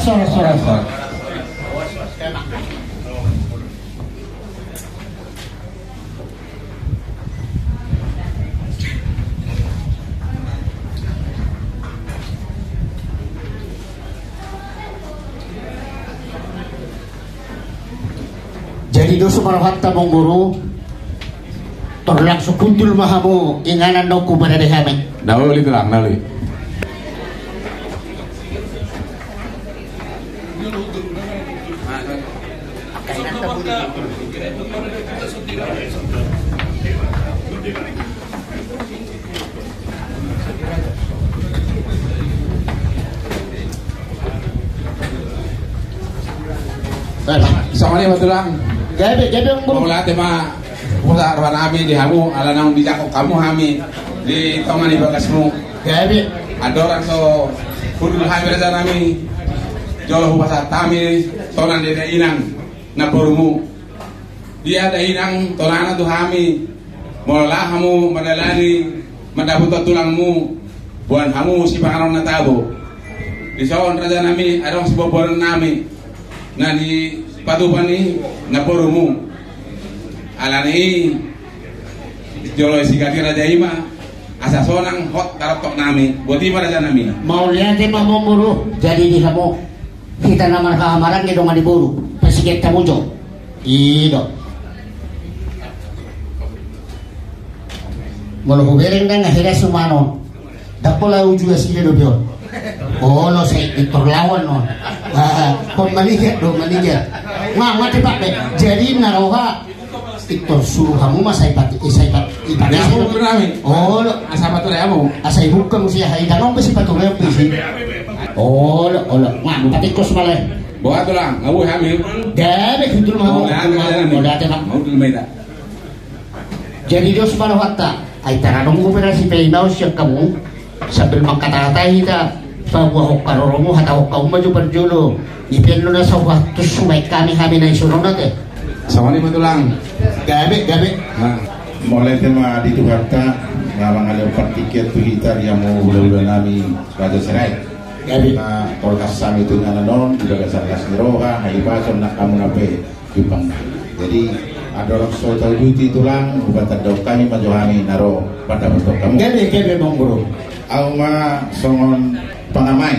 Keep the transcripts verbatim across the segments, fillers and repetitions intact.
Sora, sora, sora. Jadi dos ma rohanta, amangboru, tor langsung hundul ma hamu inganan na hupatupa hami. Na uli, Tulang, na uli. Songon i ma, Tulang. Gabe, gabe, amangboru. Mauliate ma hupasahat roha nami di hamu, ala naung dijangkon hamu hami di tonga ni bagasmu. Gabe. Andorang so hundul hami, raja nami, jolo hupasahat hami tona di dainang namborumu. Dia dainang, tonana tu hami, molo laho hamu mandalani, mandapothon tulangmu, boan hamu sipanganon na tabo. Dison, raja nami, adong siboanon nami na dipatupa ni namborumu. Alani i, jolo sigati raja i ma, asa sonang hot tarotok nami. Boti ma, raja nami. Mauliate ma, amangboru. Jadi di hamu, hita na marhahamaranggi dongan ni boru, pasigeta mujo. I do. Molo hubereng ndang hira sumanon. Ndang pola uju asli dope on. Olo, sai pintor lawan on. Ah, hon maniget do, maniget. Nga, mate pak be. Jadi na roha. Pintor suru hamu ma sai pat, sai pat, ipatihon. Olo. Asa pature hamu. Asa ibuka muse, hai, ndang on be sipatureon be si. Olo, olo. Nga, patikkos ma lae. Boha, Tulang, nga boi hami. Gabe, hundul ma hamu. Mauliate ma. Mauliate ma. Hundul ma hita. Jadi dos ma rohanta. Ai tara dong koperasi pe inaon sian hamu. Sambil mangkatahata hita. Paboahon haroromu, hatahon hamu ma jo parjolo. Ipe do na sahat tu sumaik hami, hami na dison on ate. Songon i ma, Tulang. Gabe, gabe. Nah, mauliate ma di Tuhanta na mangalehon partingkian tu hita di hamu hulahula nami Raja Sirait. Gabe. Na tolhas hami tu inganan on di bagasan las ni roha, hahipason nang hamu na pe. Jumpang. Jadi, andorang so tauduti, Tulang, hupatandahon hami ma jo hami na ro mandapothon hamu. Gabe, gabe, amangboru. Ahu ma songon panamai.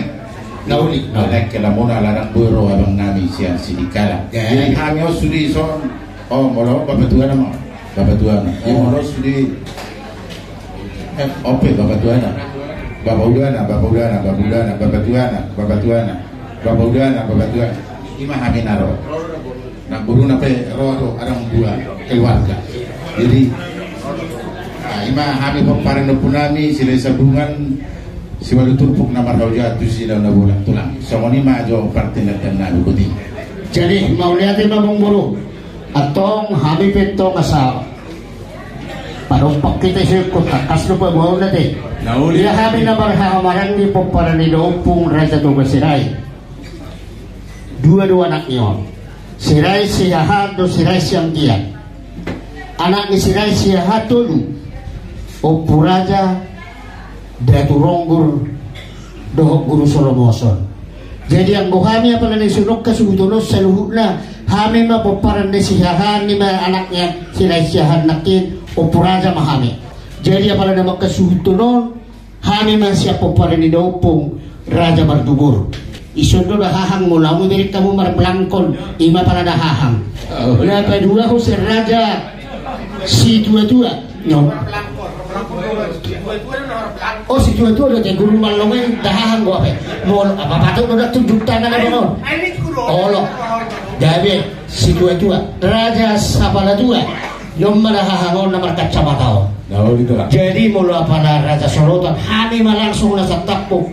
Na uli. Na uli. Naeng hela muna, ala ndang boi ro abang nami sian Sidikalang. Gabe. Jadi hami on sude dison. O, molo bapatuana ma. Bapatuana. Jadi molo sude. Eh, ope, bapatuana. Bapauluana, bapauluana, bapauluana, bapatuana, bapatuana. Bapauluana, bapatuana. I ma hami na ro. Namboruna pe ro do, adong dua keluarga. Jadi, ah, i ma hami pomparan ni ompu nami, Sirait Sabungan, Siwalu Turpuk na marhau jahat tu Sidaon na Bolak, Tulang. Songon i ma jo partingkian nami, boti. Jadi, mauliate ma, amangboru. Antong hami pe antong asa padompak hita, ise ingkon tangkas do paboaonna ate. Na uli. Ia hami na marhahamaranggi pomparan ni daompung Raja Toga Sirait. Dua do anak ni on. Sirait Siahaan dohot Sirait Sianggian. Anak ni Sirait Siahaan tolu. Ompu Raja, Datu Ronggur, dohot Guru Solomoson. Jadi anggo hami apala na dison on hasuhuton on saluhutna, hami ma pomparan ni Siahaan, i ma anakna Sirait Siahaan nangkin, Ompu Raja ma hami. Jadi apala na mangkasuhuton on, hami ma sian pomparan ni daompung Raja Mardugur. Dison do dahahang, molo hamu ibereng hamu marblangkon, i ma apala dahahang. Oh. Na paduahon sian Raja Situatua. Nyo. Oh, Situatua do ate, Guru Mallongen dahahang, boha pe. Molo apa patut do dak tunjuk tangan apa no? Olo. Gabe, Situatua. Raja Sapalatua. Nyo ma dahahang on na markacamata on. Jadi molo apala Raja Solotan, hami ma langsung na santappuk.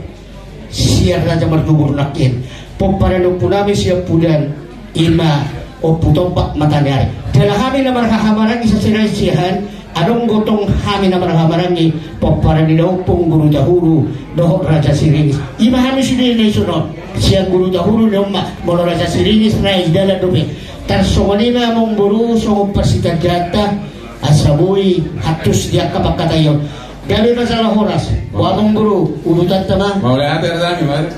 Sian Raja Mardugur nangkin. Pomparan ni ompu nami sian Pudan, i ma Ompu Tombak Mataniari. Jala hami na marhahamaranggi sian Sirait Siahaan, adong do tong hami na marhahamaranggi pomparan ni daompung Guru Tahuru dohot Raja Siringis. I ma hami sude na dison on. Sian Guru Tahuru ni on ma, molo Raja Siringis na i dalan dope. Tarsongon i ma amangboru songon parsitanjaanta. Asa boi hantus di angka pangkataion. Gabe ma jala horas. Boha amangboru, ulutanta ma. Mauliate, raja nami, mauliate.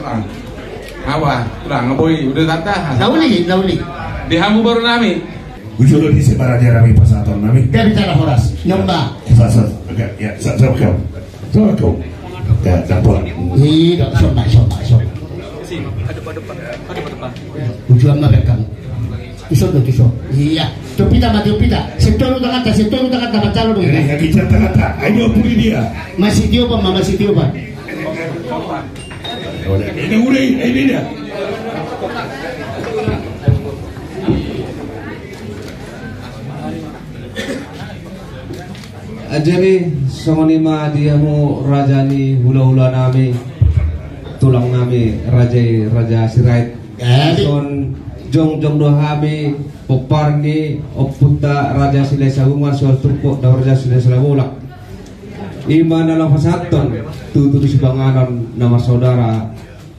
Awa, tulang, boi, udah tata. Na uli, na uli. Di hamu boru nami. Uju lo di sebara dia nami pasahaton nami. Dia bicara horas, nyomba. Sa, sa, oke, ya, sa, sa, oke. Sa, oke. Ya, dapat. Iya, somba, somba, somba. Uju ama bekam. Ison do, ison. Iya. Tiop hita ma, tiop hita. Sentolu tanganta, sentolu tanganta, pancalo do. Ini kaki cat tanganta. Ayo, puli dia. Masih tiopan ma, masih tiopan. Ini udah, ini dia. Jadi songon i ma di hamu raja ni hulahula nami, tulang nami, raja i, Raja Sirait. Jadi. Son jongjong do hami pompar ni ompunta Raja Silahisabungan, Silahisaturpuk, dohot Raja Silahisabolak. I ma na laho pasahathon tutu di sipanganon na marsaudara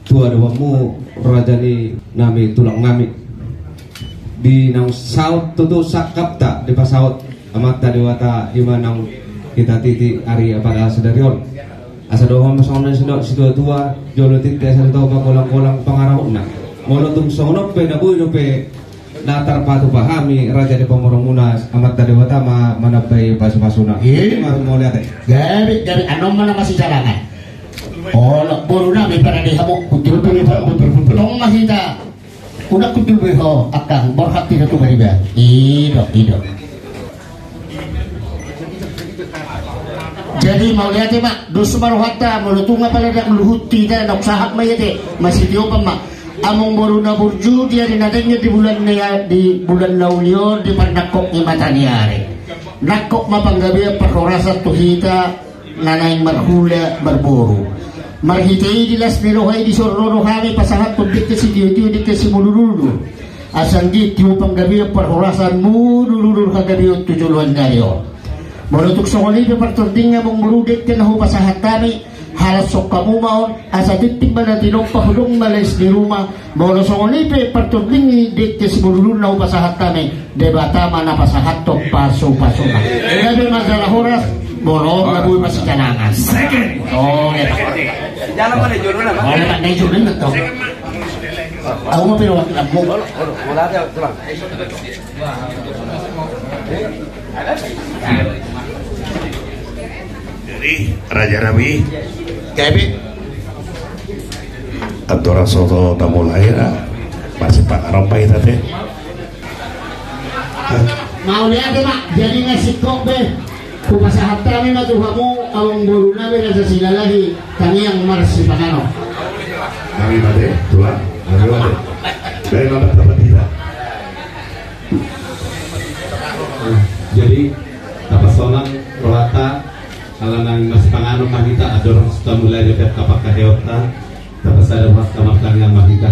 tu adopanmu, raja ni nami, tulang nami. Di naung saut tutu sangkapta dipasaut Amanta Debata, i ma naung hita titi ari apala sadari on. Asa dohonon songon na nidok ni situatua, jolo tintin asa ditopot, golang-golang pangarahutna. Molo tung songon on pe na boi dope na tarpatupa hami raja ni pamoruonmuna, Amanta Debata ma manambai pasupasuna. Iya. Marmauliate. Gabe, gabe, annon ma na masijalangan. Olo, boru nami, pada di hamu, betul, betul, betul, betul. Tong ma hita. Unang kundul be ho, angkang, borhat hita tu bariba. Ido, ido. Jadi mauliate ma, dos ma rohanta, molo tung apala ndang luhut hita, ndang sahat ma i ate, masitiopan ma. Amangboru na burju, di ari na denggan, di bulan na, di bulan na uli on, di parnangkok ni mataniari. Nangkok ma panggabean parhorasan tu hita, na naeng marhula marboru. Marhite i di las ni roha i dison ro do hami pasahathon dengke sitiotio, dengke simulululu. Asa anggiat tio panggabean parhorasan, mulululu hagabeon tu joloan ni ari on. Molo tung songon i pe partordingna amangboru, dengke na hupasahat hami, halashon hamu ma on, asa tintin ma na tinompa, hudong ma les di ruma, Molo songon i pe partording ni dengke simulululu na hupasahat hami, Debata ma na pasahathon pasupasuna. Gabe marjala horas, molo na boi masijalangan. Second. Oh, ya. Jalan mana jolo nama? Mana mana jolo nama toh? Aku mau pilih wakil kamu. Jadi, raja nami. Gabe. Andorang so tamulai, masipanganon ma hita ate. Mauliate ma, jadi na singkop be. Hupasahat hami ma tu hamu, amangboru nami, Raja Silalahi, tangiang marsipanganon. Nami ma ate, tulang, nami ma ate. Baik, mantap, dapat kita. Jadi, tapasonang rohanta, ala naeng masipanganon ma hita, andorang so tamulai dope angka pangkataionta, tapasada rohanta, martangiang ma hita.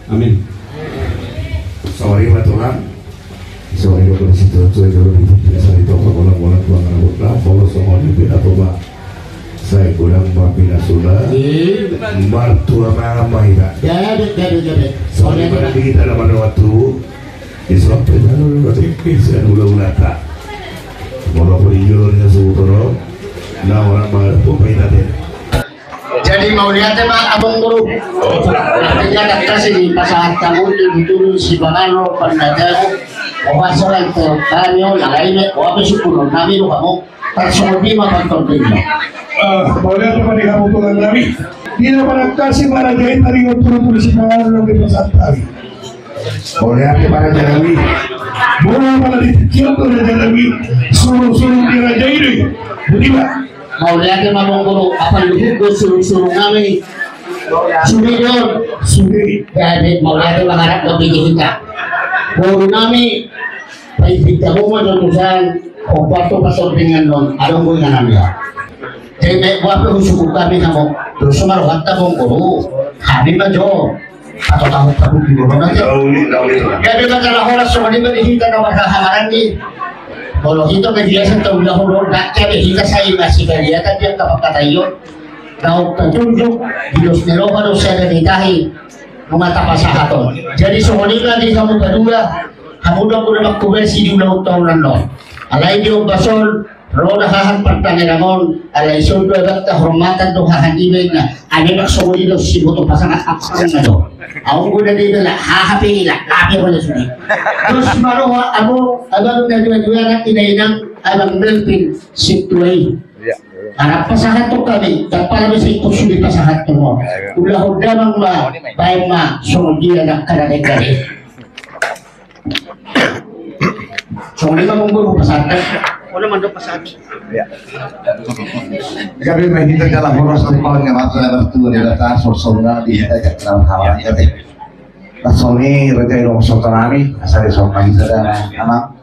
Amin. Songon i ma tulang. Songon i ma tulang, songon i ma tulang, songon i ma tulang, songon i ma tulang, songon i ma tulang. Sai godang ma pinasuna. Martua ma hita. Jadi, jadi, jadi. Songon i ma di hita na mardalan tu. Di sope na nulu na tipis ya nulu nata. Walaupun iyo nya suhu toro. Na orang ma hita ate. Jadi mauliate ma amangboru. Artinya datang sini pasahat tamu di betul si panganon pandadamu. Oha soal terkami o lalai me oha pe syukur nami lo kamu. Tarsongon i ma partordingna. Mauliate ma di hamu tulang nami. Di na manangkasi ma raja i taringot tu tulang sipanganon nang di pasahat nami. Mauliate ma raja nami. Molo apala di tingki on do raja nami. Surung-surung ni raja i do i. Jadi ma. Mauliate ma amangboru, apala luhut do surung-surung nami. Sude do. Sude. Jadi mauliate ma, harap do bege hita. Boru nami. Paipit hamu ma jolo tusan, hombar tu partordingan on, adong do inganan ia. Jadi naik buah pe husukut kami hamu. Terus sama rohanta bongkuru. Kami mah jo. Atau tahu tahu di mana aja. Jadi masalah horas sama di mana hita nama hamaran ni. Kalau hita media sentau udah hulu dak jadi hita sai masih kalian dia kapakata iyo. Kau petunjuk di dos nero harus ada di tahi. Mengata pasahaton. Jadi songon i ma di hamu kadua. Hamu dok udah makkubesi di ulang tahun no. Alai di ombasol. Ro da hahat partangeran on, alai songon do abang ta hormatan do hahat i baenna. Ane bak songon i do siboto pasangan akang na do. Au goda de bela hahat i la lape wala sudi. Terus maro abo abang na dua dua anak ina inang abang Melvin Sintua i. Arap pasahat tu kami, tapala bisa ikut sudi pasahat tu mo. Ulah ho damang ma, baen ma songon dia nak kada degare. Songon i ma mungkul pasahat. Ona mandok pasahat. Gabe ma hita jala horas tu paling ngemat na bertu di atas sosona di hita jak dalam hawa ya teh. Songon i raja i dong sotonami asal di songon hita dan anak.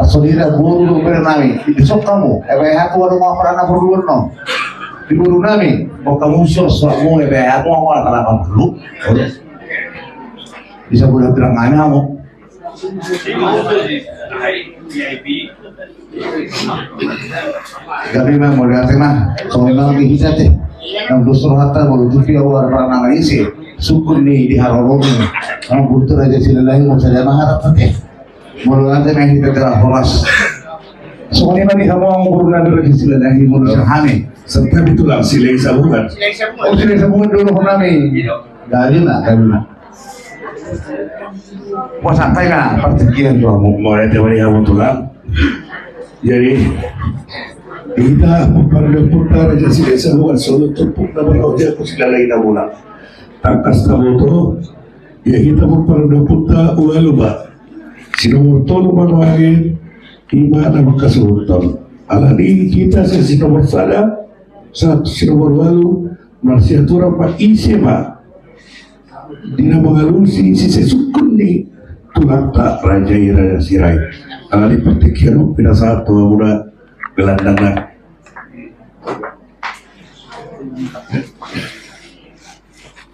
Songon i da boru do bere nami di sok kamu ebe hatu adu ma perana perlu no. Di boru nami mau kamu sio sok mu ebe hatu mau ala perana perlu. Bisa bola bilang nami kamu. Gabe ma mauliate ma songon i ma di hita te. Nang dos rohanta molo tu pia uar pranana ise sukun ni di harorong. Nang burtu raja Silalahi mau sada ma harap te. Mauliate ma hita te horas. Songon i ma di hamu guru nami raja Silalahi molo sahami. Serta bitulang Silai Sabungan. Oh Silai Sabungan dulu nami. Gabe ma gabe ma. Puasa kai na partingkian tu hamu. Mauliate ma di hamu tulang. Jadi hita pardaputa raja Silai Sabungan solo turpuk na berroja ku Silalahi na mula. Tangkas taboto. Ya hita pardaputa ualu ba. Si nomor tolu manuage ima na mangkasuhuton. Alani hita si nomor sada sahat tu si nomor ualu marsiaturan ma ise ma di na mangalusi sise sukun ni tulangta raja i raja Sirait. Alani partingkian on pinasahat tu hamuna gelandang na.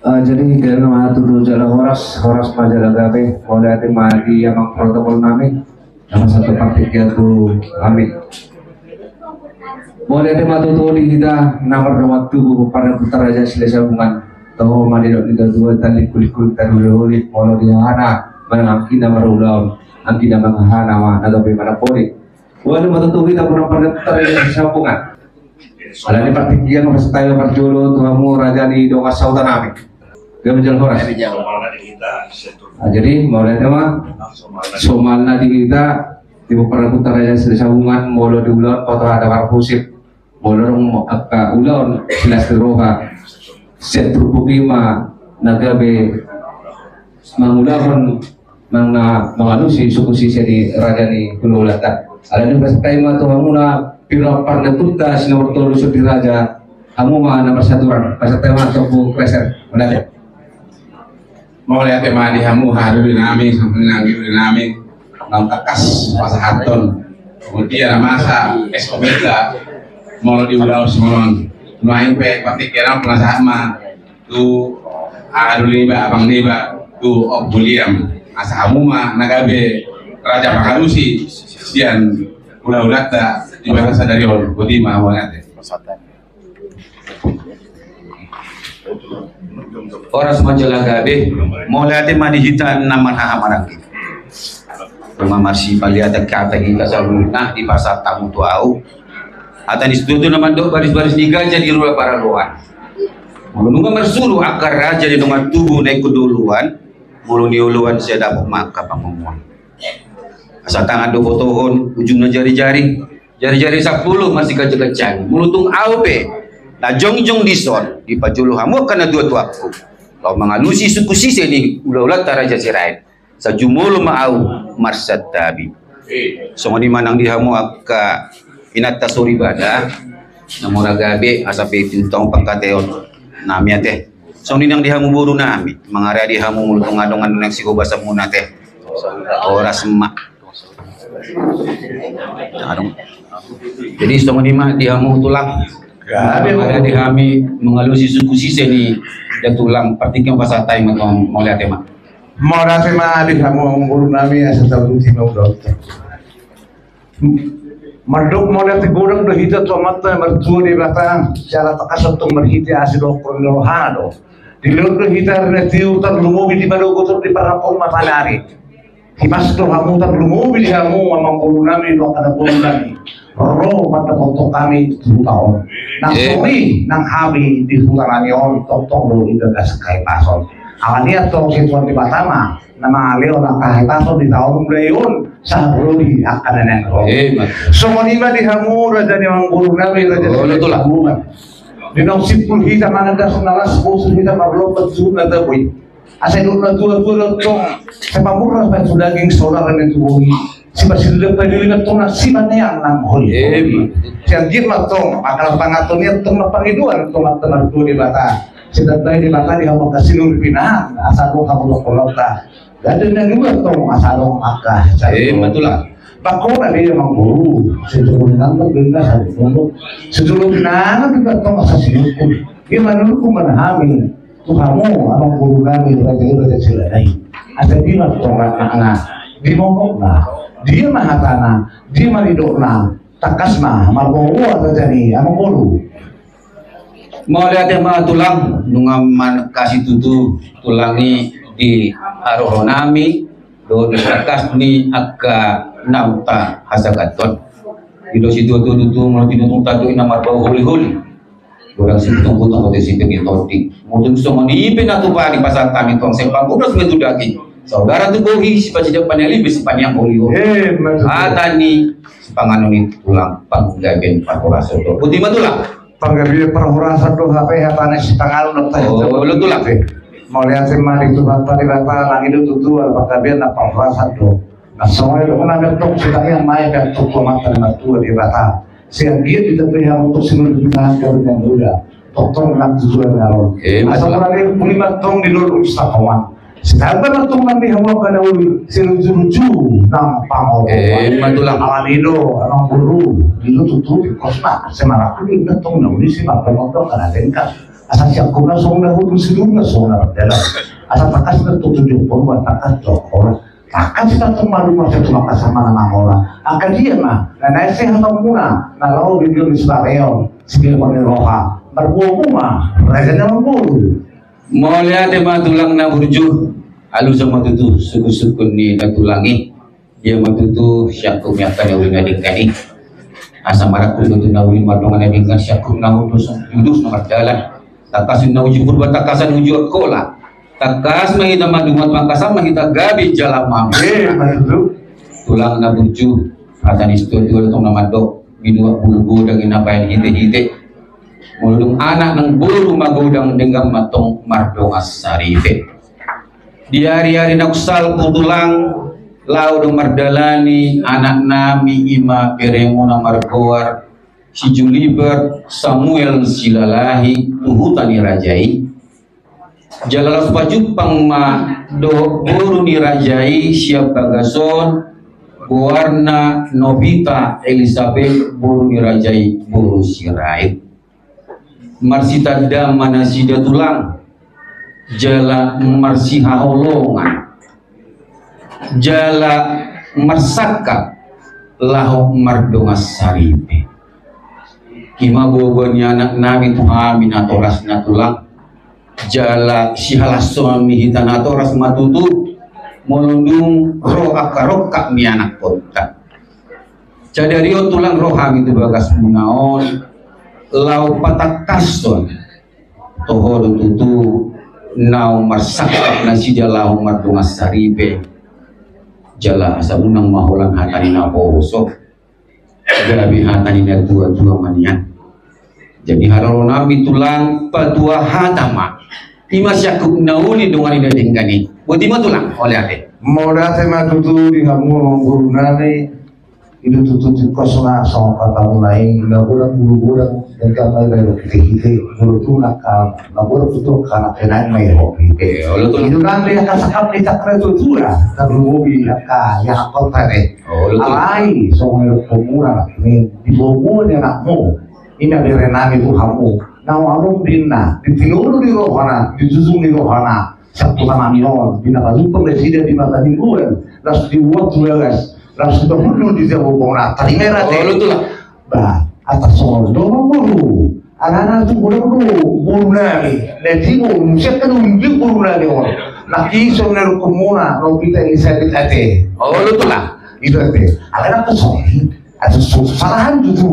Ah, jadi gabe ma tutu jala horas, horas ma jala gabe. Mauliate ma di amang protokol nami. Nama satu partingkian tu kami. Mauliate ma tutu di hita na mardongan tubu pardaputa raja Silai Sabungan. Toho ma di dok ni dua tali kulit kulit tali kulit molo di hana manang angkina marulaon angkina manghana ma na gabe mana poli. Ualu ma tutu hita puna pardaputa raja Silai Sabungan. Alani partingkian ma pasahat hami parjolo tu hamu raja ni dongan sahuta nami. Gabe jala horas. Jadi mauliate ma. Somalna di hita di pardaputa raja Silai Sabungan molo di ulaon poto ada parhusip. Molo adong angka ulaon silas ni roha. Sian turpuk i ma na gabe mangulahon manang na mangalusi suku sise ni raja ni hula hulanta. Alani pasahat hami ma tu hamuna pira pardaputa si nomor tolu sude raja. Hamu ma na marsiaturan pasahat hami ma tu hamu. Mauliate ma di hamu haha doli nami songon i nang doli nami. Naung tangkas pasahathon. Kemudian na masa es kometa molo di ulaon songon on. Nuaeng pe partingkian on pinasahat ma tu haha doli niba abang niba tu Om William. Asa hamu ma na gabe raja pangalusi sian hula hulanta di bagasan sadari on. Boti ma mauliate. Horas ma jala gabe. Mauliate ma di hita na marhahamaranggi. Ruma marsipaliatan hata hita saluhutna dipasahat hamu tu au. Hata ni situtu na mandok baris-baris ni gaja di rura paraloan. Molo nunga marsuru angka raja di dongan tubu na ingkon dioloan. Molo nioloan sai dapot ma angka pangomoan. Asa tangan do botohon ujungna jari-jari. Jari-jari sampulu marsiganjang-ganjang. Molo tung au pe na jongjong dison dipajolo hamu angka na tua-tuangku laho mangalusi suku sise ni hula hulanta raja Sirait. Sai jumolo ma au marsantabi. Songon i ma nang di hamu angka inanta soripada na mora gabe asa pe tiuntang pangkataion nami ate. Songon i nang di hamu boru nami mangaradi hamu molo tung adong nang sihobasanmuna ate. Horas ma. Adong. Jadi songon i ma di hamu tulang. Gabe ma di hami mangalusi suku sise ni da tulang partingkian pasahat nami ma tong, mauliate ma. Mauliate ma di hamu amang boru nami, asa tau tuti ma udaonta. Mandok mauliate godang do hita tu Amanta na martua Debata, jala tangkas tong marhite asi dohot rohana do. Dilehon do hita ari na tio tarlumobi di manogot on di parnangkok mataniari. Hipas do hamu tarlumobi di hamu amang boru nami dohot angka na boru nami. Ro mandapothon hami tu huta on. Nang songon i nang hami di huta nami on tongtong do di bagas hahipason. Alani i tong situan Debata ma na mangalehon angka hahipason di taon mulai on sahat ro di angka na naeng ro. Songon i ma di hamu raja ni amang boru nami, raja ni amang boru nami. Di naung simpul hita mangan das na las, bosur hita marlompan suhut na tabo i. Asa didok na tua-tua do tong, sai pamurnas ma tu daging, saudara ma tu bohi. Sipasindak panililiman tong na sipaneang nang holi. Sian dia ma tong angka na pangaton i tong na pangidoan tu Amanta na martua Debata. Sai tandai Debata di hamu angka sinur pinahan asa adong hamu dohot holongta. Gabe na dua tong asa adong angka. Ima tulang. Pakona be amang boru, sejolo nang tong benda sari tong. Sejolo nang tong asa sinurhon. Ima nurhon ma hami tu hamu amang boru nami, raja i raja Silalahi. Asa dia ma tong ranakna, dia ma unokna, dia ma hatana, dia ma nidokna. Tangkas ma marboa raja ni amang boru. Mauliate ma tulang, nunga manangkasi tutu tulang i di haroronami dohot di tangkas ni angka naung tahasagathon. Didok situa-tua tutu, molo tinutungta do i na marbau holi-holi, godang sibutong-butong, boto sipir ni tondi. Molo dung songon i pe na tupa dipasahat hami tong, sai pamurnas ma tu daging, saudara tu bohi, sipasindak panililiman, sipaneang holi-holi. Hata ni sipanganon ni tulang, panggabean parhorasan do. Boti ma tulang. Panggabean parhorasan do hape, hata ni sipanganon do. Olo tulang. Mauliate ma di Tuhanta Debata, nang i do tutu ala panggabean na parhorasan do. Na songon i do nami tong, sipaneang ma i tong tu Amanta na martua Debata. Sai anggiat ditambai hamu tong sinur pinahan gabe na muda. Tongtong nang tujuan na ro. Asa molo di puli ma tong di lolong sahoan. Sitamba ma tong nang di hamu angka na uli, siruju-ruju nang pangomoan. Ima tulang. Alani i do amang boru, di do tutu di kosna, sai marangkup i tong na uli, sai marpangomoan angka na denggan. Asa siangkupna songon na hundul, sidurna songon na mardalan. Asa tangkas na tutu di porba, tangkas tu hola. Tangkas na tong maduma, sai tu mangkasar ma na mangola. Angka dia ma na naeng sehat hamuna, na laho di dia ni Sipareon, sipareon ni roha. Marboa ma raja ni amang boru. Mauliate ma tulang na burju. Alusan ma tutu sungkun-sungkun ni da tulang i. Dia ma tutu siangkup ni angka na uli na denggan i. Asa marangkup tutu na uli mardongan na denggan, siangkup na hundul, sidurna mardalan. Tangkasan na uju Purba, tangkasan uju Angkola. Tangkas ma hita maduma, tangkasan ma hita gabe jala mamora. Ima tutu. Tulang na burju, hata ni situa-tua do tong na mandok, binuat bulu godang i na baen hite-hite. Molo dung anak nang boru magodang, denggan ma tong mardongan saripe. Di ari-ari naung salpu tulang, laho do mardalani anak nami, ima beremuna margoar si Julibert Samuel Silalahi tu huta ni raja i. Jala laos pajumpang ma dohot boru ni raja i sian bagas on, goarna Novita Elisabet, boru ni raja i boru Sirait. Marsitandaan ma nasida tulang, jala marsihaholongan, jala marsangkap laho mardongan saripe. Ima boaboa ni anak nami tu hami natorasna tulang, jala sihalashon ni hita natorasna ma tutu, molo dung ro angka rongkap ni anakkonta. Sadari on tulang ro hami tu bagasmuna on, laho patangkashon. Toho do tutu naung marsangkap nasida laho mardongan saripe. Jala asa unang ma holan hata ni naposo, gabe hata ni natua-tua ma nian. Jadi haroro nami tulang, patua hata ma. Ima siangkup na uli dongan i na denggan i. Boti ma tulang, mauliate. Mauliate ma tutu di hamu amang boru nami. I do tutu tingkosna songon hatamu na i, na godang bulu godang, denggan ma i baen hite-hite, molo tung angka na godang tutu angka na kenaen ma i ho hite. I do nang di angka sangkap ni angka na tua-tua, tarlumobi angka ianakhonta be. Alai songon na nidok hamu, anak ni di boaboa ni anakmu. Ima bere nami tu hamu, na malum ninna, di tinolu ni rohana, di tujung ni rohana, satu tanami on, di na pajumpang nasida di mata ni bulan, laos di uap tu bagas, laos di bahulna di jabu bona, tarima i ate. Olo, Tulang. Ba, atas songon do ma boru. Alana tu boru do, boru nami. Na tibo, musik kan unjuk boru nami on. Na kison na rukumuna, na upita i sabit ate. Olo, Tulang. Itu ate. Alana tu songon. Atas so-, salahan tu tu.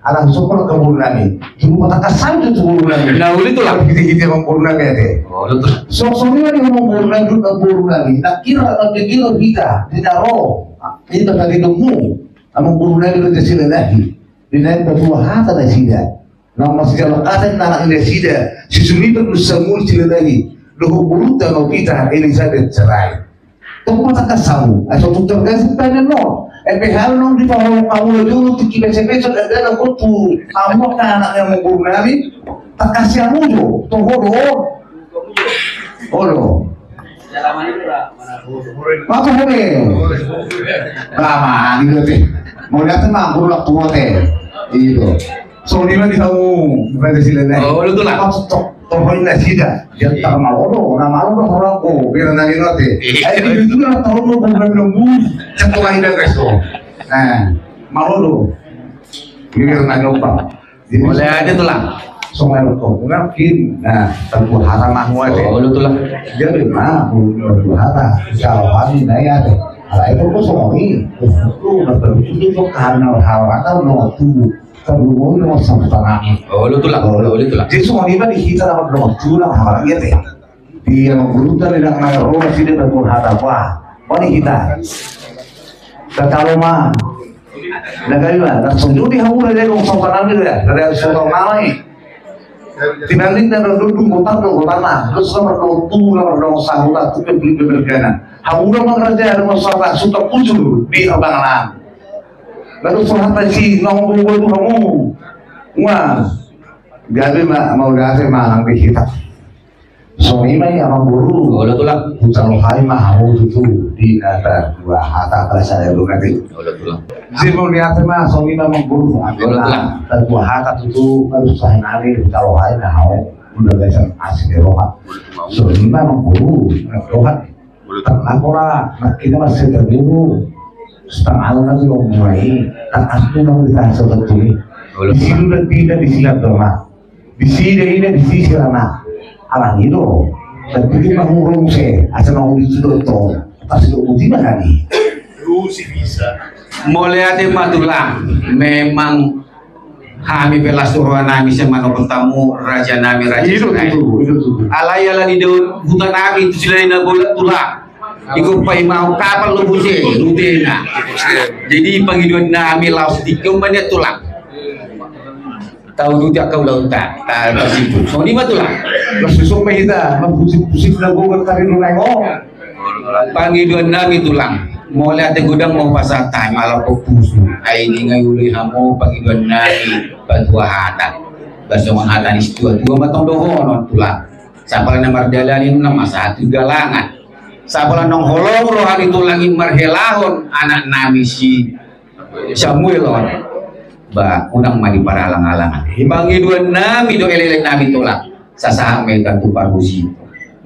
Ala sokol ka boru nami. Juru patangkas sahut tu boru nami. Na uli, Tulang. Hita-hita ma boru nami ate. Olo, Tulang. Sok songon i ma boru nami, boru nami. Na kira na pikir hita. Di na ro. Hita tadi nemu. Amang boru nami Raja Silalahi. Di na patua hata nasida. Na masijalo hata na anak nasida. Si Sumipat Nusa Muli Silalahi. Dohot borunta na upita Elizabeth Sirait. Tong patangkas hamu, asa tung tergasip baenon. Empe hal nunga dipaholong hamu na jolo tingki pese-pese dagana tu hamu angka anak ni amang boru nami. Tangkasi hamu jo, toho do. Olo. Matu hone. Lama, gitu te. Mau lihat tenang, boru lak tua te. Gitu. Songon i ma di hamu, Raja Silalahi. Olo, Tulang. Tok, tok, tok, poin nasida. Dia tak mau do, na mau do orang ko, biar nanya nanti. Iya. Ayo, itu lah tahu lo bukan nunggu. Satu lagi dah, guys, tuh. Nah, mau do. Biar nanya apa? Jadi, boleh aja, Tulang. Songon i, Tulang. Mungkin, nah, tentu hata mah, Tulang. Olo, Tulang. Jadi, mah, tentu hata. Kalau kami, nah, ya, deh. Ala itu ko songon i. Itu, itu, itu, karena hal-hal, no, tuh. Tarlumobi do masa tanami. Olo, Tulang. Olo, Tulang. Jadi songon i ma di hita na mardongan tulang, apalagi ate. Di amang boru ta di na ro nasida, na ro hata, wah. Wah, di hita. Tatalo ma. Na gabe ma, na songon i di hamu na dong, songon tanami do ya. Na dong, songon tanami. Dibanding na dong, dong, botak do, botak na. Terus na mardongan tulang, na mardongan sahuta, tu pembeli pembeli gana. Hamu na mangraja, na masa suka bujur di abangan. Lalu sahat na si nong bulu bulu hamu. Wah, gabe ma, mauliate ma nang di hita. Songon i ma i amang boru. Olo, Tulang. Hutalohai ma hamu tutu di na patua hata, perasaan lu nanti. Olo, Tulang. Jadi mauliate ma, songon i ma amang boru. Olo, Tulang. Patua hata tutu, harus sahali hutalohai ma hamu. Udah biasa asli roha. Songon i ma amang boru, roha. Tangkas ora, na kira masih terguru. Setengah alun lagi mau mulai. Tangkas tu mau ditahan seperti ini. Di sini udah pindah, di sini ada rumah. Di sini ina, di sini sana. Alani do. Dan pikir mau urung se, asa mau di situ to. Pas itu uji makan nih. Lu sih bisa. Mauliate ma, Tulang. Memang hami pe las roha nami sian manogot hamu, raja nami, Raja Sirait. Alai ala ni do huta nami tu Silalahi Nabolak, Tulang. Ingkon paimahon kapal do muse rutena. Jadi pangidoan nami laos tingki on ma nian, Tulang. Tau rute angka ulaonta, ta, ta situ. Songon i ma, Tulang. Laos songon i ma hita, mampusik-pusik na gogo tari do nai o. Pangidoan nami, Tulang, mauliate godang ma hupasahat hami, ala pampusu. Ai ninna uli hamu pangidoan nami, patua hata. Ba songon hata ni situa-tua ma tong dohonon, Tulang. Sapala na mardalani na masa tu galangan. Sapala nong holong roha ni Tulang i marhelahon anak nami si Samuel on. Ba, unang ma diparalang-alangan. Pangidoan nami do, elek-elek nami, Tulang. Sasahat ma hita tu parhusip.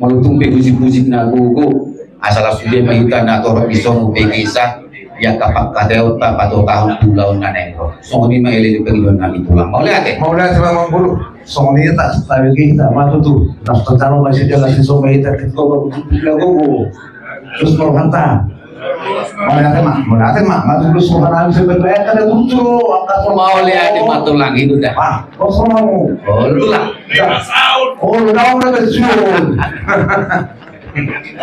Molo tung pe husip-husip na gogo, asa las sude ma hita na torop di son, upe gesa, ia kapangkataion ta patotahon tu ulaon na naeng ro. Songon i ma elek-elek pangidoan nami, Tulang. Mauliate. Mauliate ma amang boru. Songon i ta, tabi kita, ma tutu. Nas tatalo ma sida, nas songon i ta, kita gogo, gogo. Terus mau hanta. Mauliate ma, mauliate ma, ma tutu, songon i ta, bisa berbayar, kada butuh, angkat. Mauliate ma, Tulang, itu dah. Ah, kosong kamu. Oh, Tulang. Oh, lu tahu berapa jun?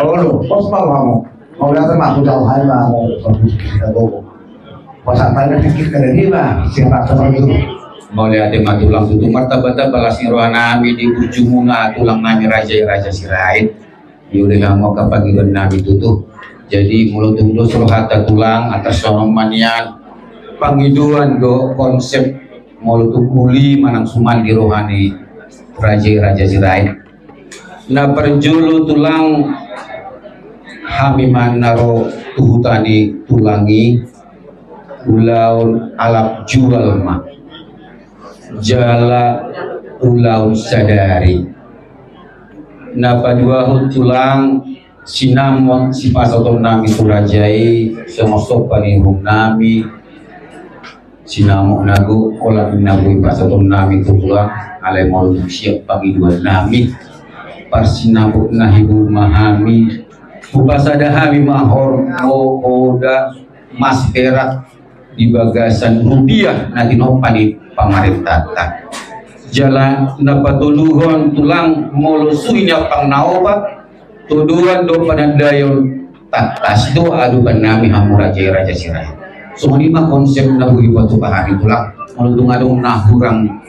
Oh, lu, kosong kamu. Mauliate ma, aku tahu hai ma, mau bagus kita gogo. Pas sampai nanti kita dari ma, siapa teman itu? Mauliate ma, Tulang, tutu martamba-tamba las ni roha nami di burjumuna, Tulang nami, Raja, Raja Sirait. Iulehon hamu angka pangidoan nami tutu. Jadi molo tung dos rohanta, Tulang, atas songon ma nian pangidoan do konsep molo tung uli manang suman di roha ni Raja, Raja Sirait. Na parjolo, Tulang, hami ma na ro tu huta ni Tulang i ulaon alap jual ma. Jala ulaon sadari na paduahon tulang sinamot sipasahaton nami tu raja i, songon somba ni uhum nami. Sinamot na gok, olat ni na boi pasahaton nami tu tulang, alai molo tung siap pangidoan nami, parsinamot na hibul ma hami, hupasada hami ma horbo, poda, mas, perak di bagasan rupiah na tinompa ni pamarentanta. Jala na patoluhon tulang, molo suhi ni ampang na opat, todoan dohot panandaion, tangkas do adopan nami hamu raja i, Raja Sirait. Songon i ma konsep na boi patupa hami tulang. Molo tung adong na hurang,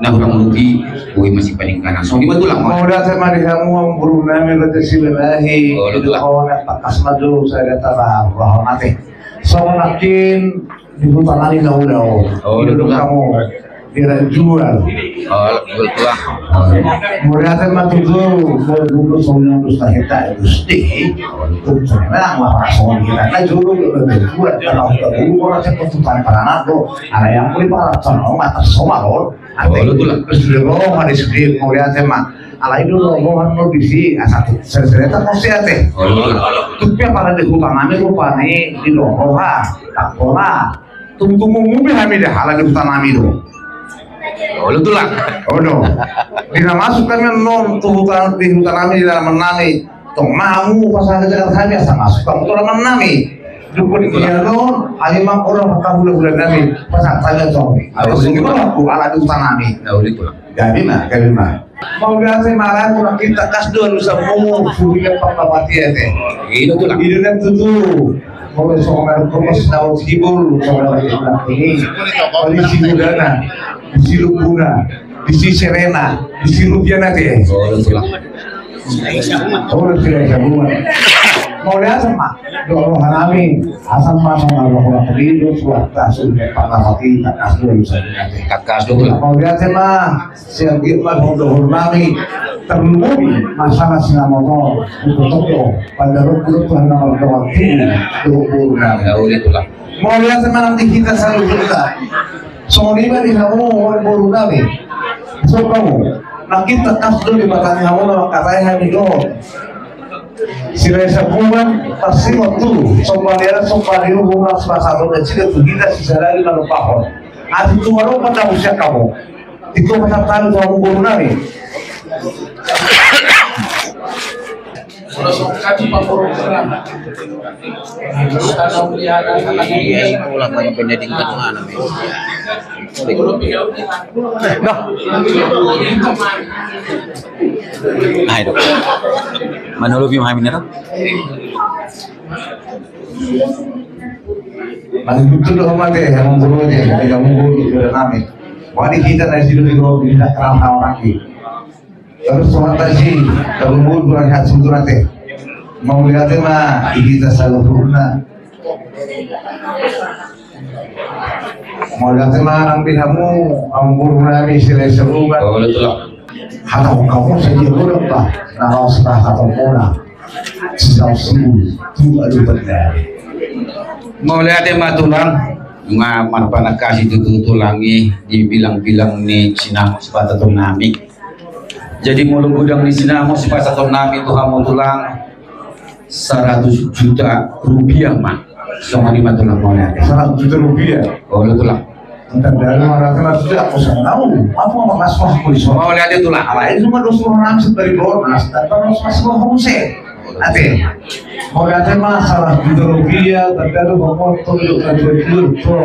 na hurang lobi, boi ma sipaningkanan. Songon i ma tulang. Mauliate ma di hamu amangboru nami Raja Silalahi. Olo tulang. Tangkas ma jolo sada taba bahwa mate. Songon nangkin di huta nami na ulaon. Olo tulang. Hamu di rajual. Olo tulang. Mauliate ma tutu, molo dulu songon dos na hita Gusti. Tutu memang lah songon hita na jolo do rajual, karena huta dulu orang cepat tutan paranak do. Ada yang beli para tanah mata somalon. Ate. Olo tulang. Terus di roha di sendiri, mauliate ma. Alai do roha no di si, asa tu, sere-sere tak mesti ate. Olo tulang. Tupi apa di huta nami rupani di roha, tak pola. Tung-tung mumi hami dah, ala di huta nami do. Olo tulang. Olo. Di na masuk hami non, tu huta, di huta nami, di dalaman nami. Tong ma hamu pasahat hami, asa masuk hamu tu dalaman nami. Dukun dia non, hami ma orang pakai hula-hula nami. Pasahat hami tong. Olo tulang. Aku ala di huta nami. Olo tulang. Gabe ma, gabe ma. Mauliate ma, ala tu nangkin tangkas do alusan munu, suhi ni ampang na opat i ate. Ino tulang. Ino na tutu. Molo songon na dok kos na hibul, songon na dok kos na hibul. Molo di si Hudana, di si Lubuna, di si Serena, di si Rupiah na ate. Olo tulang. Olo tulang. Mauliate ma. Dohot roha nami, asa ma songon na roha nami do, suat tasu, pangasati, tangkas do, bisa. Tangkas do, tulang. Mauliate ma, sian git ma, dohot roha nami, terlumobi, masalah sinamot on, untuk toko, pada rukun Tuhan nomor dua puluh, dohot roha nami. Ya, uli, tulang. Mauliate ma nang di hita saluhutna. Songon i ma di hamu, amangboru nami. Songon hamu. Nangkin tangkas do di batang hamu na mangkatai hami do. Silahi Sabungan, pasingot tu, somba ni anak, somba ni uhum, las pasahaton na cida tu hita, sisada ni manopahon. Ati tu maropat na usia kamu. Itu pasal tadi tu amangboru nami. Iya, itulah paling penting kan mana, men. Nah, itu. Mana lu, Bim, Hamin, itu? Mana betul lo, mate, yang guru aja, yang guru di dalam nami. Wah, di hita na di sini, di guru, di dalam orang lagi. Terus songon tadi, kalau mau dua ratus tu nanti. Mauliate ma, di hita saluhutna. Mauliate ma nang di hamu, amangboru nami, Silahi Sabungan. Oh, betul lah. Hata hamu sadia do, bah, na laos pasahaton muna. Silahi Sabungan, tu aduh benar. Mauliate ma tulang, nga marpanangkasi tutu tulang i, di bilang-bilang ni sinamot sipasahaton nami. Jadi molo godang ni sinamot sipasahaton nami tu hamu tulang, saratus juta rupiah ma. Songon i ma tulang, mauliate. Saratus juta rupiah. Olo tulang. Entah dari mana saratus juta, aku senang. Aku mau mas mas aku iso. Mauliate tulang. Alai cuma dos puluh enam dari Bornas, tanpa mas mas aku huse. Ate. Mauliate ma, saratus juta rupiah, tanpa lu mau tuh lu kan tuh tuh.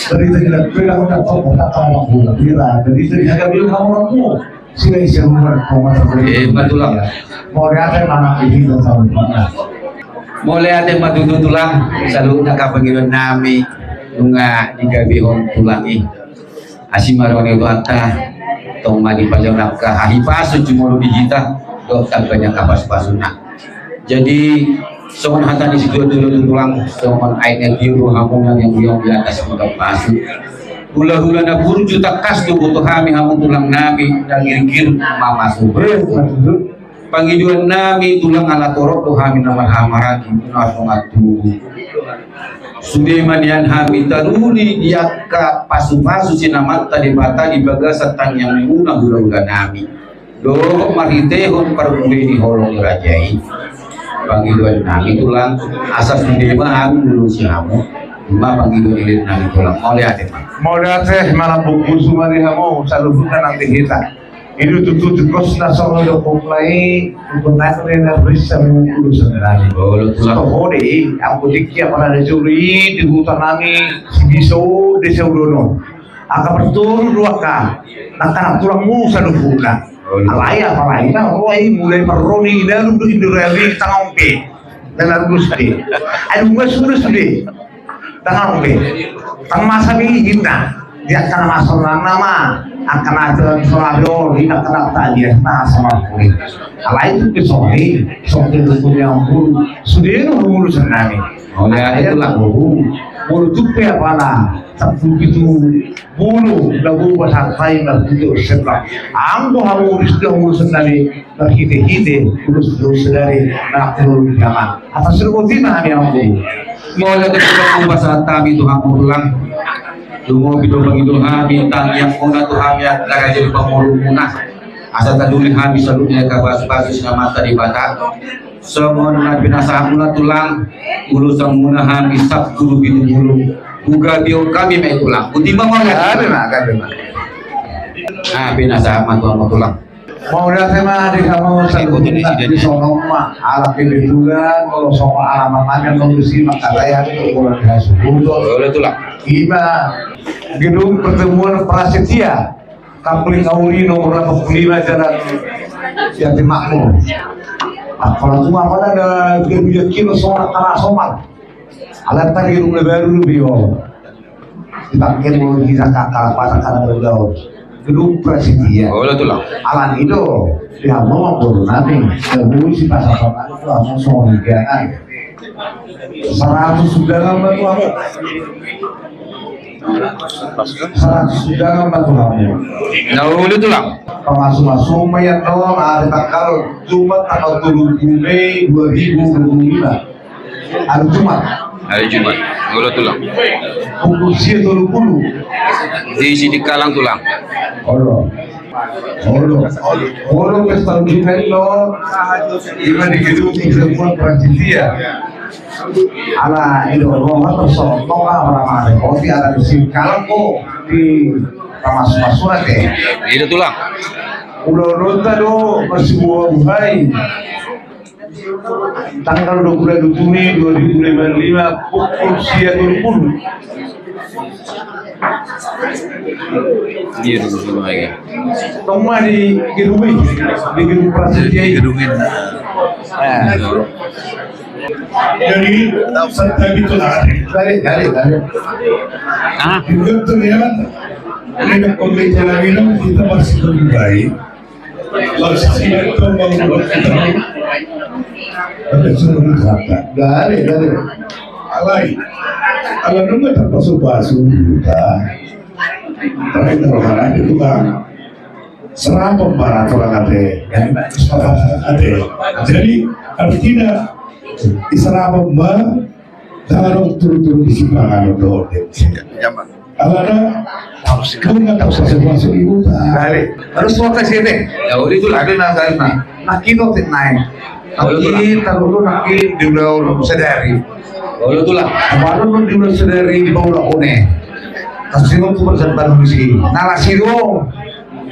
Dari tadi lah, kira udah tahu, tak tahu aku. Kira dari tadi ada bilang kamu aku. Silahi Sabungan, komat. Eh, betul lah. Mauliate ma nang di hita saluhutna. Mauliate ma tutu tulang, saluhutna angka pangidoan nami, nunga digabehon tulang i. Asi ma roha ni Tuhanta, tong ma dipalehon angka hahipason jumolo di hita, dohot tamba ni angka pasupasuna. Jadi, songon hata ni situa-tua tulang, songon aek na tiur do hamu na niang-niang di atas mudam pasu. Hula-hula na burju tangkas do boto hami hamu tulang nami, na girgir mamasu. Pangidoan nami tulang ala torop do hami na marhaha-maranggi, na songon tubu. Sude ma nian hami taruli di angka pasupasu ni Amanta Debata di bagasan tangiangmuna hulahula nami. Dohot marhitehon parbue ni holong ni raja i, pangidoan nami tulang, asa sude ma hami lulusi hamu. Ima pangidoan nami tulang. Mauliate ma. Mauliate ma, lambok pusu ma di hamu saluhutna nang di hita. I do tutu tingkos na songon didok mulai. Tingkos na songon na bisa mengurus sendiri. Olo tulang. Toho de, anggo tingki apala na jolo i di huta nami, Sibiso, Desa Udono. Angka partoru do angka, nangkaning tulang muna saluhutna. Olo. Alai apalagi na ro i mulai marroni i dalam do Indo Rally tangan pe. Dalam do sude. Aduh, nggak sudah sude. Tangan pe. Tang masa be inna. Dia tangan masa nama. Angka na tulang soal do, inna tangan tak dia masa mampu. Alai tu ke sore, sore tu yang pun. Sude do urusan nami. Mauliate tulang. Molo tung pe apala sampulu pitu boru na boba sahat nai marhite urusan. Anggo hamu urusan, urusan nami marhitehite urusan, urusan dari anak tulang di jaman. Atas suruh boti ma hami anggo. Mauliate tulang, pasahat hami tu hamu tulang. Lumobi do pangido hami tangiangmuna tu hami angka raja di pangolomuna. Asa taruli hami saluhutna angka pasupasu ni Amanta Debata. Songon na pinasahatmuna tulang, ulosanmuna hami sampulu pitu boru. Hugabehon hami ma i tulang. Boti ma mauliate. Gabe ma, gabe ma. Na pinasahat ma tu hamu tulang. Mauliate ma di hamu saluhutna di son on ma. Ala kebetulan molo songon alaman nami on disi mangkatai hami tu bola di hasuhuton. Olo tulang. Ima gedung pertemuan Prasetya. Kampling Kauri nomor delapan puluh lima Jalan Jati Makmur. Apala tu apala na dia dia kilo soal tanah somal. Ala tadi rumah baru lu bio. Dipakai mau kita kakak pasang karena udah. Gedung Prasetya. Olo tulang. Ala ni do. Dia mau boru nami. Dia mau si pasang pasang itu langsung soal dia kan. Seratus undangan ma tu hamu. Seratus undangan ma tu hamu. Na uli tulang. Pamasu-masu ma i annon, ari tanggal Jumat tanggal tolu puluh Mei dua ribu dua puluh lima. Ari Jumat. Ari Jumat. Olo tulang. Pukul sia tolu puluh. Di Sidikalang tulang. Olo. Olo, olo, pesta uji main do. Ima di gedung pertemuan Prasetya. Ala i do roha tersontok lah orang ada kopi ada di Sidikalang ko di pamas-mas surat ya. I do tulang. Ulo lonta do masih buah buhai. Tanggal dua puluh dua Juni dua ribu dua puluh lima pukul sia tolu puluh. Iya, dua puluh lima lagi. Tong ma di gedung i, di gedung Prasetya i. Gedung i. Jadi, santai itu lah. Tarik, tarik, tarik. Ah. Juga terlihat, ini komite lagi dong, kita masih lebih baik. Langsung siap, tong, bang, buat kita. Tapi suruh berkata. Gale, gale. Alai. Ala nunga terpasu-pasu, kita. Terakhir, kalau ada itu, Bang. Serapan bara tulang ate. Ate. Jadi, artinya, di serapan, Bang, Taro turu-turu di sipanganon dohot. Alana, kau nggak tahu sesuatu di huta. Balik. Harus suaka sini. Ya, udah itu lah. Ada nang, ada nang. Nangkin otik naik. Tapi taruh lu nangkin di ulang sadari. Baru lu di ulang sadari di bawah one. Kasih waktu persen baru di sini. Nah, lah, siro.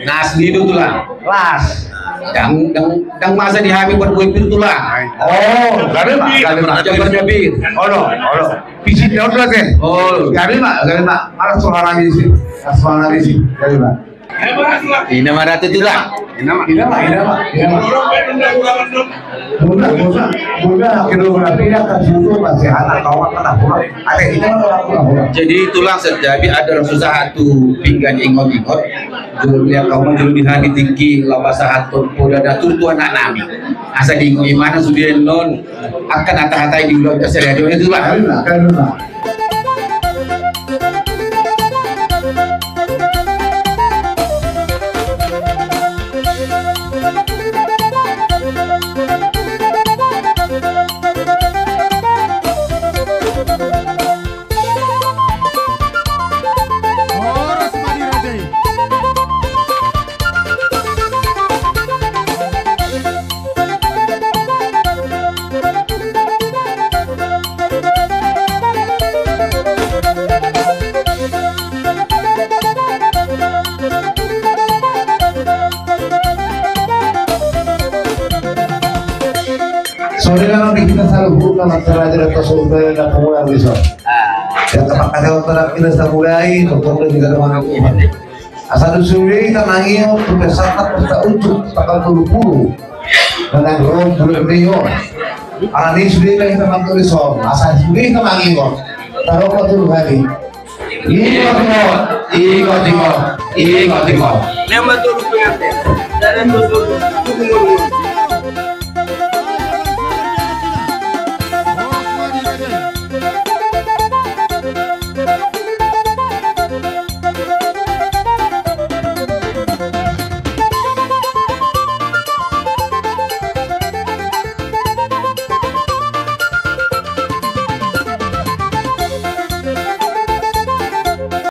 Las do tulang. Las. Dang, dang, dang masa di hami buat kue pir tulang. Oh, gabe ma, gabe ma. Jangan gabe. Olo, olo. Pisit daun lagi. Oh. Gabe ma, gabe ma. Alas soal lagi sih. Alas soal lagi sih. Gabe ma. Ina ma ratu tulang. Ina ma, ina ma, ina ma. Bola, bola, bola, kedua belah pihak kan situ masih ada kawan kena bola. Ada ina ma, bola, bola. Jadi tulang setiap ada orang susah satu pinggan ingot-ingot. Jolo lihat kau mah jolo di hami tingki lawas sahat tu poda datur tu anak nami. Asa di ingot imana sudah non akan hata-hata di ulang keserian itu lah. Ayo lah, ayo lah. Ore kan di hita saluhutna, na terakhir atas umpama na pemula bisa. Yang tempat kata orang kita samulai, untuk kita dengan Tuhan. Asa dung sude hita mangihut tu pesakat pesta ujuk tanggal tolu pulu. Dengan rom bulan Mei on. Ala ni sude hita mangihut, asa sude hita mangihut. Taruh ke tolu hari. Ingot, ingot, ingot, ingot, ingot. Lima tolu pengantin. Dari tolu.